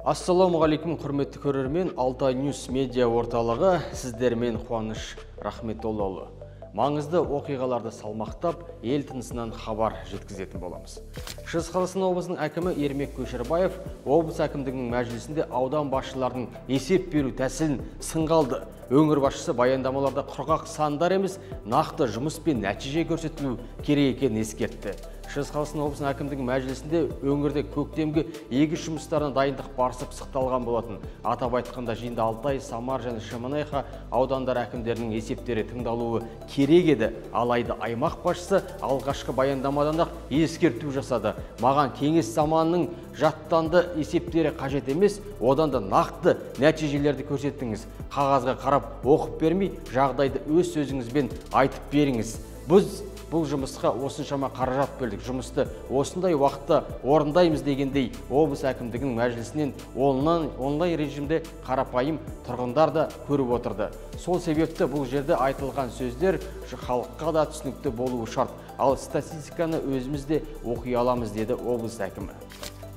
Ассалаумағалейкум, құрметті көрермен, Алтай Ньюс медиа орталығы сіздермен Қуаныш Рахметоллаұлы. Маңызды оқиғаларды салмақтап, ел тынысынан хабар жеткізетін боламыз. Шығыс Қазақстан облысының әкімі Ермек Көшербаев облыс әкімдігінің мәжілісінде аудан басшыларының есеп беру тәсілін сынға алды. Өңір басшысы баяндамаларда құрғақ сандар емес, нақты жұмыс пен нәтиже көрсетілу керек екенін ескертті. Шығыс Қазақстан облысының әкімдігінің мәжілісінде өңірде көктемгі егіс жұмыстарына дайындық барысы пысықталған болатын. Атап айтқанда, жиында Алтай, Самар және Шемонаиха аудандары әкімдерінің есептері тыңдалуы керек еді. Алайда аймақ басшысы алғашқы баяндамадан-ақ ескерту жасады. Маған кеңес заманының жаттанды есептері қажет емес, одан да нақты нәтижелерді көрсеттіңіз. Қағазға қарап оқып бермей, жағдайды өз сөзіңізбен айтып беріңіз. Біз бұл жұмысқа осыншама қаражат бөлдік, жұмысты осындай уақытта орындаймыз дегендей облыс әкімдігінің мәжілісінен онлайн режимде қарапайым тұрғындар да көріп отырды. Сол себепті бұл жерде айтылған сөздер халыққа да түсінікті болуы шарт. Ал статистиканы өзіміз де оқи аламыз, деді облыс әкімі.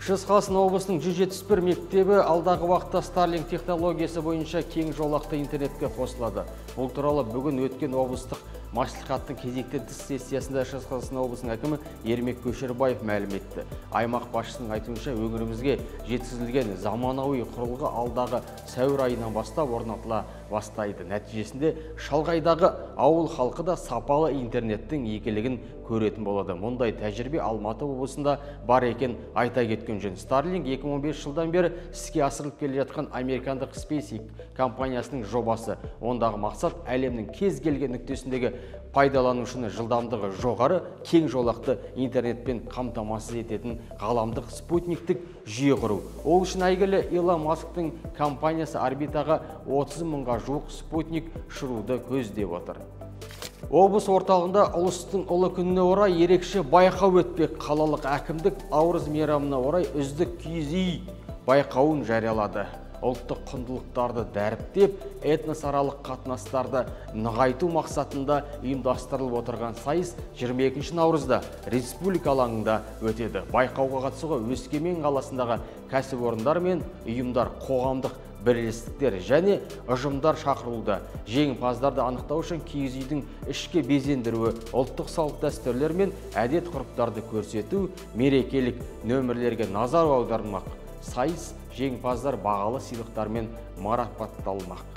Шығыс Қазақстан облысының 171 мектебі алдағы уақытта Starlink технологиясы бойынша кең жолақты интернетке қосылады. Бұл туралы бүгін өткен облыстық мәслихаттың кезектен тыс сессиясында Шығыс Қазақстан облысының әкімі Ермек Көшербаев мәлім етті. Аймақ басшысының айтуынша, өңірімізге жеткізілген заманауи құрылғы алдағы сәуір айынан бастап орнатыла бастайды. Нәтижесінде шалғайдағы ауыл халқы да сапалы интернеттің игілігін көретін болады. Мұндай тәжірибе Алматы облысында бар екен айта кеткен жөн. Starlink 2015 жылдан бері іске асырылып келе жатқан американдық SpaceX компаниясының жобасы. Ондағы мақсат әлемнің кез келген нүктесіндегі пайдаланушыны жылдамдығы жоғары кең жолақты интернетпен қамтамасыз ететін ғаламдық спутниктік жүйе құру. Ол үшін әйгілі Илон Масктың компаниясы орбитаға 30 мыңға жуық спутник ұшыруды көздеп отыр. Облыс орталығында ұлыстың ұлы күніне орай ерекше байқау өтпек. Қалалық әкімдік Наурыз мейрамына орай үздік киіз үй байқауын жариялады. Ұлттық құндылықтарды дәріптеп, этносаралық қатынастарды нығайту мақсатында ұйымдастырылып отырған сайыс 22 наурызда республика алаңында өтеді. Байқауға қатысуға Өскемен қаласындағы кәсіпорындар мен ұйымдар, қоғамдық бірлестіктер және ұжымдар шақырылуда. Жеңімпаздарды анықтау үшін киіз үйдің ішкі безендіруі, ұлттық салт дәстүрлер мен әдет ғұрыптарды көрсету, мерекелік нөмірлерге назар аудармақ. Сайыс жеңімпаздар бағалы сыйлықтармен марапатталмақ.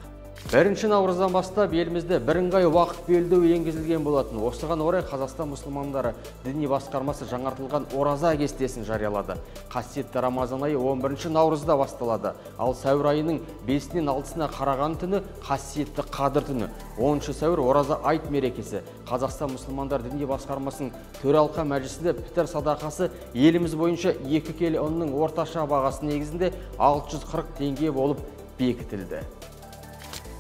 1 наурыздан бастап елімізде бірыңғай уақыт белдеуі енгізілген болатын. Осыған орай Қазақстан мұсылмандары діни басқармасы жаңартылған ораза кестесін жариялады. Қасиетті Рамазан айы 11 наурызда басталады. Ал сәуір айының 5-інен 6-сына қараған түні қасиетті Қадір түні. 10 сәуір ораза айт мерекесі. Қазақстан мұсылмандар діни басқармасының төралқа мәжілісінде пітір садақасы еліміз бойынша 2 келі ұнның орташа бағасы негізінде 640 теңге болып бекітілді.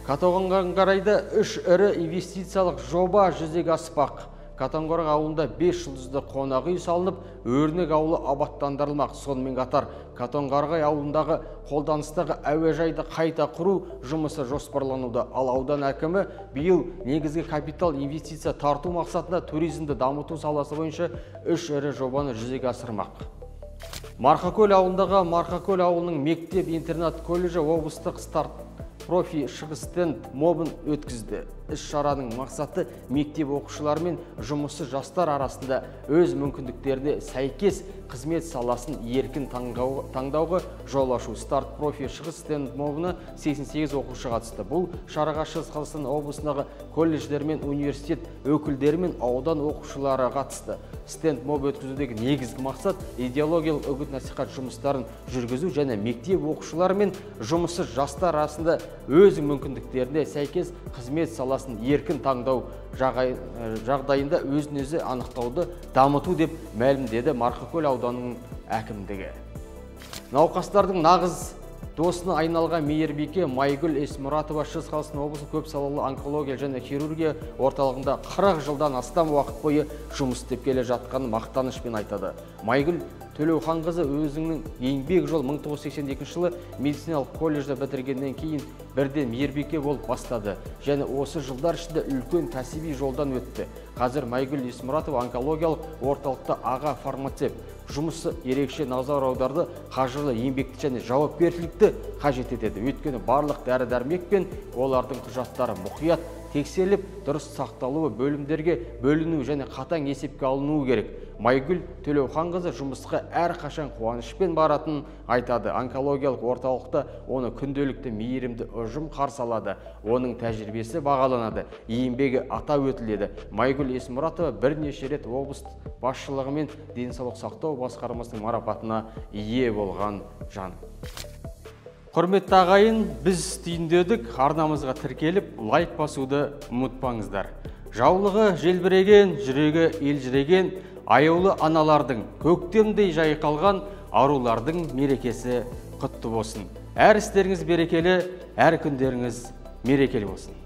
Катонқарағайда 3 ірі инвестициялық жоба жүзеге аспақ. Катонқарағай ауылында 5 жұлдызды қонақ үй салынып, Өрнек ауылы абаттандырылмақ. Сонымен қатар Катонқарағай ауылындағы қолданыстағы әуежайды қайта құру жұмысы жоспарлануда. Ал аудан әкімі биыл негізгі капитал инвестиция тарту мақсатында туризмді дамыту саласы бойынша 3 ірі жобаны жүзеге асырмақ. Марқакөл ауылындағы Марқакөл ауылының мектеп-интернат колледжі облыстық старт профи шығыс стенд мобын өткізді. Іс-шараның мақсаты мектеп оқушылары мен жұмысшы жастар арасында өз мүмкіндіктеріне сәйкес қызмет саласын еркін таңдауға жол ашу. Старт профи шығыс стенд мобына 88 оқушы қатысты. Бұл шараға Шығыс Қазақстан облысындағы колледждер мен университет өкілдері мен аудан оқушылары қатысты. Стенд моб өткізудегі негізгі мақсат идеологиялық үгіт-насихат жұмыстарын жүргізу және мектеп оқушылары мен жұмысшы жастар арасында өз мүмкіндіктеріне сәйкес қызмет саласын еркін таңдау жағдайында өзін-өзі анықтауды дамыту деп мәлімдеді Марқакөл ауданының әкімдігі. Науқастардың нағыз досына айналған мейірбике Майгүл Есмұратова Шығыс Қазақстан облысы көпсалалы онкология және хирургия орталығында 40 жылдан астам уақыт бойы жұмыс істеп келе жатқанын мақтанышпен айтады. Майгүл Төлеуханқызы өзінің еңбек жолы 1982 жылы медициналық колледжді бітіргеннен кейін бірден мейірбике болып бастады. Және осы жылдар ішінде үлкен кәсіби жолдан өтті. Қазір Майгүл Есмұратова онкологиялық орталықта аға фармацевт. Жұмысы ерекше назар аударды, қажырлы еңбекті және жауапкершілікті қажет етеді. Өйткені барлық дәрі-дәрмек пен олардың құжаттары мұқият тексеріліп, дұрыс сақталуы, бөлімдерге бөлінуі және қатаң есепке алынуы керек. Майгүл Төлеуханқызы жұмысқа әрқашан қуанышпен баратынын айтады. Онкологиялық орталықта оны күнделікті мейірімді ұжым қарсы алады. Оның тәжірибесі бағаланады, еңбегі атап өтіледі. Майгүл Есмұратова бірнеше рет облыс басшылығы мен денсаулық сақтау басқармасының марапатына ие болған жан. Құрметті ағайын, біз түйіндедік. Арнамызға тіркеліп, лайк басуды ұмытпаңыздар. Жаулығы желбіреген, жүрегі елжіреген аяулы аналардың, көктемдей жайқалған арулардың мерекесі құтты болсын. Әр істеріңіз берекелі, әр күндеріңіз мерекелі болсын.